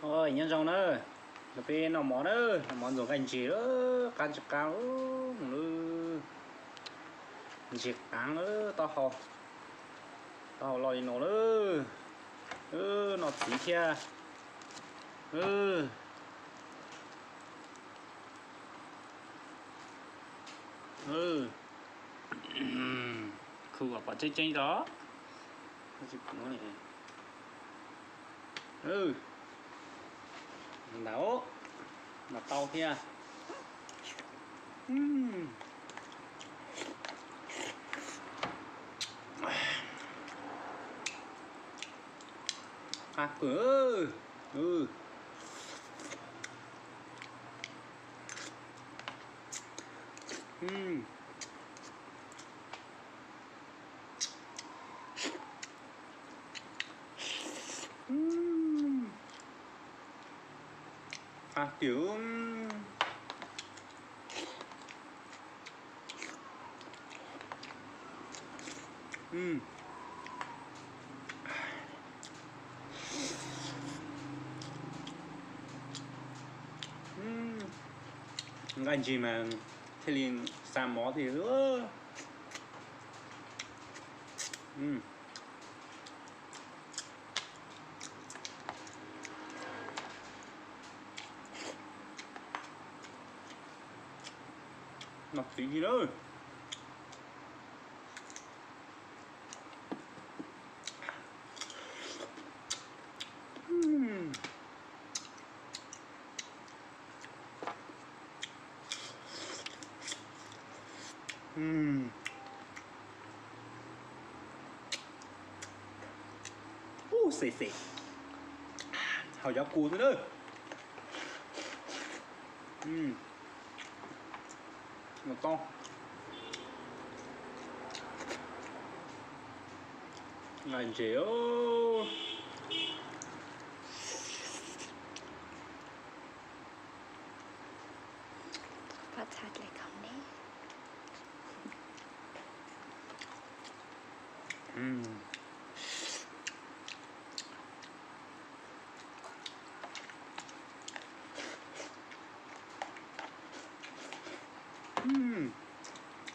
Oj, nyob zoo na, peb noj mov na, noj mov ntxuag nqaij ntses, qab tsis qab, ntses qaav na, taub hau, taub hau loj li no na, noj txiv thiab. Khu kom pom tseeb tseeb tso. Ntawd mas tau thiab. Qab kawg. Qab tiag. Nqaij ntses mas thiaj li xa mov thiab. Noj txiv li lawm. Ub, xes xes, haus cov kua xwb na. Mus tau. Nqaij ntses.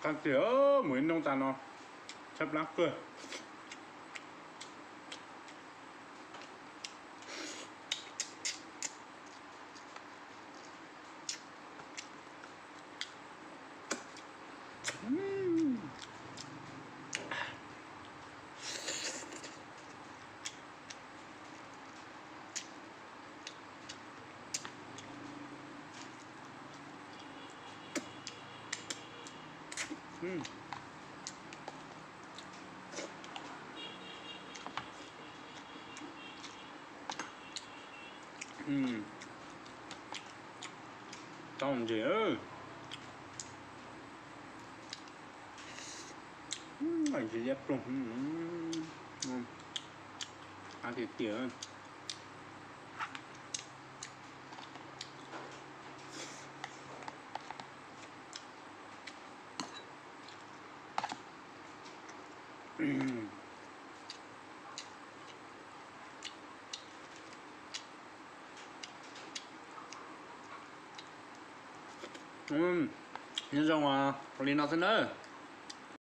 Qab tiag, mus ib hnub tas no, tshaib plab kawg. Tau ntses, ntses liab ploog, qab tiag tiag. Nyob zoo, ua li no xwb nawb.